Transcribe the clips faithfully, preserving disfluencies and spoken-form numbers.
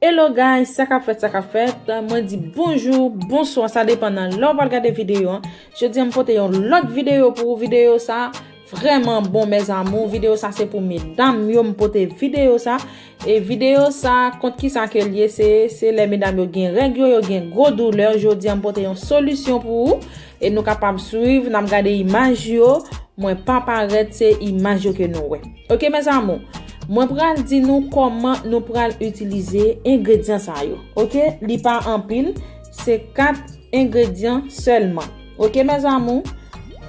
Hello guys, sa k ap fèt, sa k ap fèt? Mwen di bonjou, bonswa, sa depann nan lè w pral gade videyo an. Jodi a m pote yon lòt videyo pou ou. Videyo sa vrèman bon, mes amours. Videyo sa se pou medam yo, m pote videyo sa. E videyo sa, kont kisa ke l ye, se, se lè medam yo gen règ yo, yo gen gwo doulè. Jodi a m pote yon solisyon pou ou. E nou kapab swiv, n ap gade imaj yo. Mwen pa parèt, se imaj yo ke nou wè. Ok, mes amours, mwen pral di nou kòman nou pral itilize engredyan sa yo. Ok, li pa anpil, se kat engredyan sèlman. Ok, mes amours,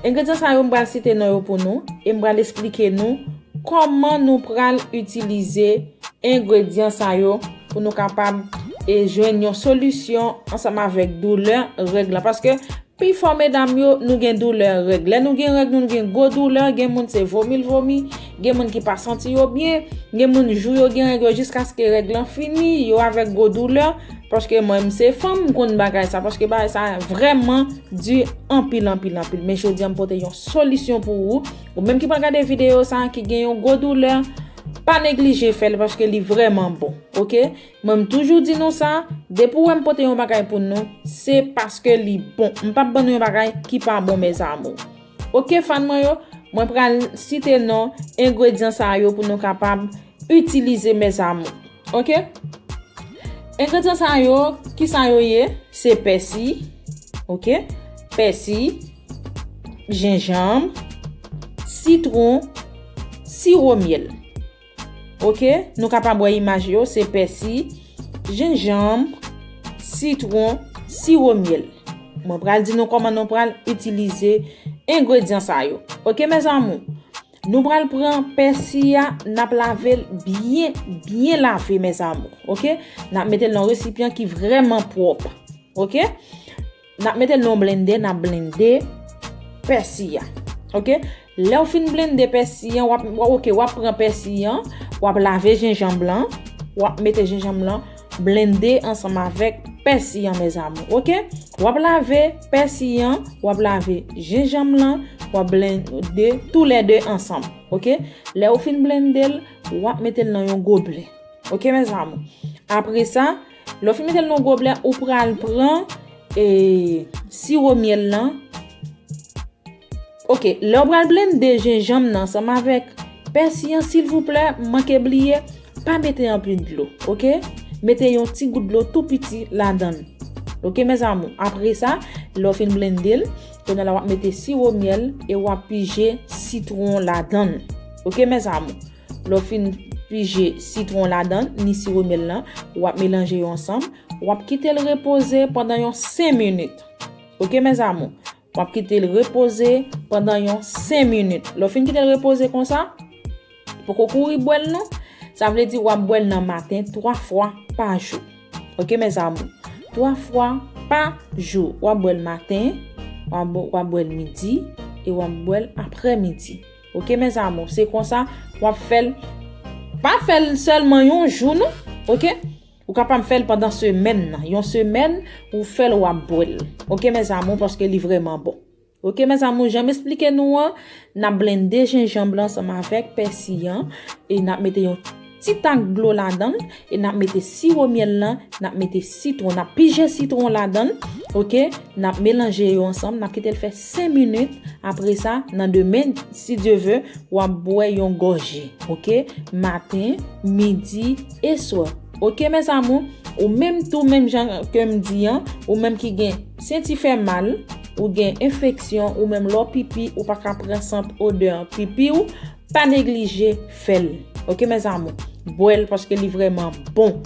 engredyan sa yo m pral site non yo pou nou e m pral esplike nou kòman nou pral itilize engredyan sa yo pou nou kapab e jwenn yon solisyon ansanm avèk doulè règ la. Paske pifò medam yo, nou gen doulè règ. Lè nou gen règ nou, nou gen gwo doulè. Gen moun se vomi l vomi, gen moun ki pa santi yo byen, gen moun jou yo gen règ yo jiskaske règ lan fini, yo avèk gwo doulè. Paske mwen, m se fanm, m konn bagay sa, paske bagay sa vrèman di anpil, anpil, anpil. Men jodi a m pote yon solisyon pou ou. Ou menm ki pral gade videyo sa, ki gen yon gwo doulè, pa neglije fè l paske li vrèman bon. Ok? Mwen, m toujou di nou sa, depi w wè m pote yon bagay pou nou, se paske li bon. M p ap ban nou yon bagay ki pa bon, mes amours. Ok, fan mwen yo, mwen pral site non engredyan sa yo pou nou kapab itilize, mes amours. Ok? Engredyan sa yo, kisa yo ye? Se pèsi, ok? Pèsi, jenjanm, sitwon, siwo myèl. Ok, nou kapab wè imaj yo, se pèsi, jenjanm, sitwon, siwo myèl. Mwen pral di nou kòman nou pral itilize engredyan sa yo. Ok, mes amours, nou pral pran pèsi a, n ap lave l byen, byen lave, mes amours. Ok, n ap mete l nan resipyan ki vrèman pwòp. Ok, n ap mete l nan blendè, n ap blende pèsi a. Ok, lè w fin blende pèsi an, w ap, w ap, ok, w ap pran pèsi an, w ap lave jenjanm lan, w ap mete jenjanm lan blende ansanm avèk pèsi an, mes amours. Ok, w ap lave pèsi an, w ap lave jenjanm lan, w ap blende toulède ansanm. Ok, lè w fin blende l, w ap mete l nan yon goblè. Ok, mes amours, apre sa, lè w fin mete l nan goblè, ou pral pran e siwo myèl lan. Ok, lè w pral blende jenjanm nan ansanm avèk pèsi an, silvouplè, manke bliye, pa mete anpil dlo. Ok, mete yon ti gout dlo tou piti ladan l. Ok, mes amours, apre sa, lè w fin blende l, kounye a la w ap mete siwo myèl e w ap pije sitwon ladan l. Ok, mes amours, lè w fin pije sitwon ladan l, ni siwo myèl lan, w ap melanje yo ansanm, w ap kite l repoze pandan yon senk minit. Ok, mes amours, w ap kite l repoze pandan yon senk minit. Lè w fin kite l repoze konsa, poko kouri bwè l non. Sa vle di w ap bwè l nan maten twa fwa pa jou. Ok, mes amours, twa fwa pa jou. W ap bwè l maten, w ap, w ap bwè l midi, e w ap bwè l aprèmidi. Ok, mes amours, se konsa w ap fè l. Pa fè l sèlman yon jou non. Ok, ou kapab fè l pandan semèn nan. Yon semèn, ou fè l, w ap bwè l. Ok, mes amours, paske li vrèman bon. Ok, mes amours, jan m esplike nou an, n ap blende jenjanm lan ansanm avèk pèsi an, e n ap mete yon ti tak dlo ladan l, e n ap mete siwo myèl lan, n ap mete sitwon, n ap pije sitwon ladan l, ok, n ap melanje yo ansanm, n ap kite l fè senk minit, apre sa, nan demen, si Dye ve, w ap bwè yon gòje, ok, maten, midi, e swè. Ok, mes amours, ou menm tou, menm jan ke m di an, ou menm ki gen senti fè mal, ou gen enfeksyon, ou menm lè w pipi, ou pa ka pran sant odè pipi w, pa neglije fè l. Ok, mes amours, bwè l paske li vrèman bon.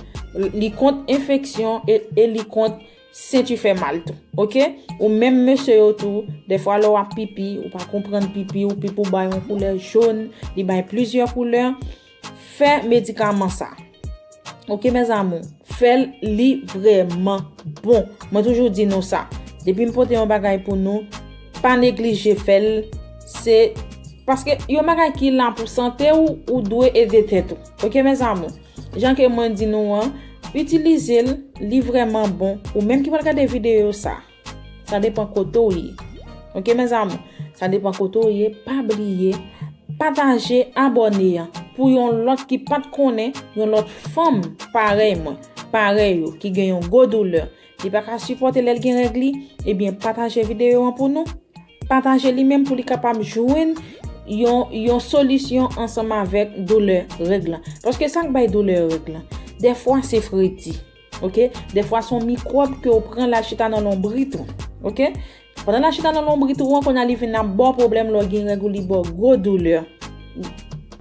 Li kont enfeksyon e, e li kont senti fè mal tou. Ok, ou menm mesye yo tou, dèfwa lè w ap pipi, ou pa konprann pipi, ou pipi w bay yon koulè jòn, li bay plizyè koulè, fè medikaman sa. Ok, mes amours, fè l, li vrèman bon. Mwen toujou di nou sa. Depi m pote yon bagay pou nou, pa neglije fè l. Se paske yon bagay ki la pou sante w, ou dwe ede tèt ou. Ok, mes amours, jan ke mwen di nou an, itilize l, li vrèman bon. Ou menm ki pral gade videyo sa, sa depan kote w ye. Ok, mes amours, sa depan kote w ye, pa bliye pataje, abòne an pou yon lòt ki pa t konnen, yon lòt fanm parèy mwen. parèy ou ki gen yon gwo doulè, li pa ka sipòte lè l gen règ li, ebyen pataje videyo an pou nou. Pataje li menm pou li kapab jwenn yon, yon solisyon ansanm avèk doulè règ lan. Paske sa k bay doulè règ lan? Dèfwa se fredi. Oke? Dèfwa se yon mikwòb ke w pran l al chita nan lonbrit ou. Oke? Pandan l al chita nan lonbrit ou an, kounye a li vin ap ba w pwoblèm lè w gen règ ou, li ba w gwo doulè.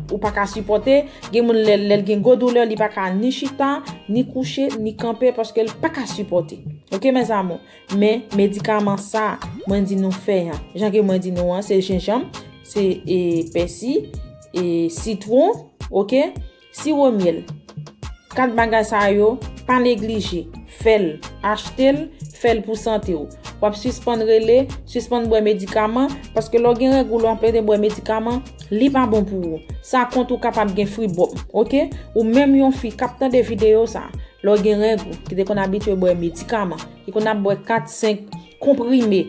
Ou pa ka sipòte, gen moun lè, lè l gen gwo doulè, li pa ka ni chita, ni kouche, ni kanpe, paske l pa ka sipòte. Oke, mes amours? Men, medikaman sa, mwen di nou fè an. Jan ke mwen di nou an, se jenjanm, se, e, pèsi, e, sitwon, oke? Siwo myèl. Kat bagay sa yo, pa neglije. Fè l, achte l, fè l pou sante w. W ap sispann rele, sispann bwè medikaman, paske lè w gen règ ou, lè w ap plede bwè medikaman, li pa bon pou ou. Sa kont ou kapab gen fribòm, oke? Ou menm yon fi k ap tande videyo sa, lè w gen règ ou, ki te konn abitye bwè medikaman, ki konn ap bwè kat, senk konprime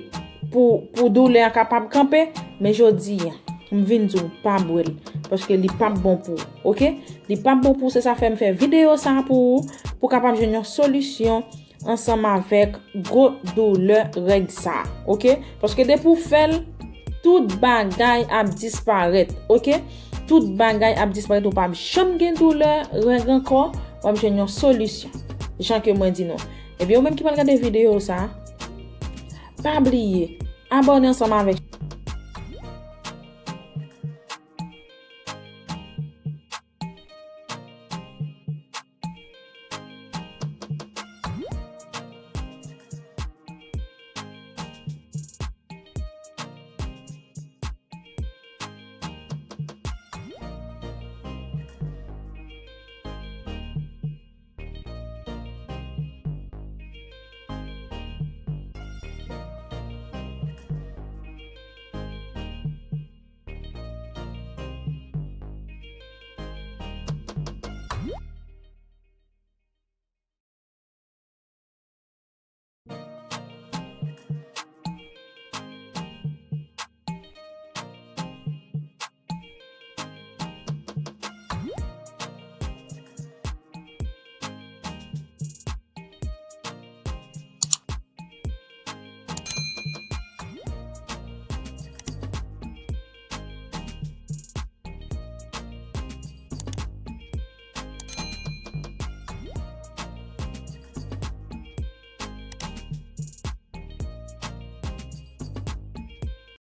pou, pou doulè a kapab kanpe, men jodi a, m vin di w pa bwè l, paske li p ap bon pou ou, oke? Li p ap bon pou ou, se sa fè m fè videyo sa pou ou, pou w kapab jwenn yon solisyon ansanm avèk gwo doulè règ sa, oke? Paske depi w fè l, tout bagay ap disparèt, oke? Tout bagay ap disparèt, ou p ap janm gen doulè règ ankò, w ap jwenn yon solisyon. Jan ke mwen di nou. Ebyen, ou menm ki pral gade videyo sa, pa bliye, abòne ansanm avèk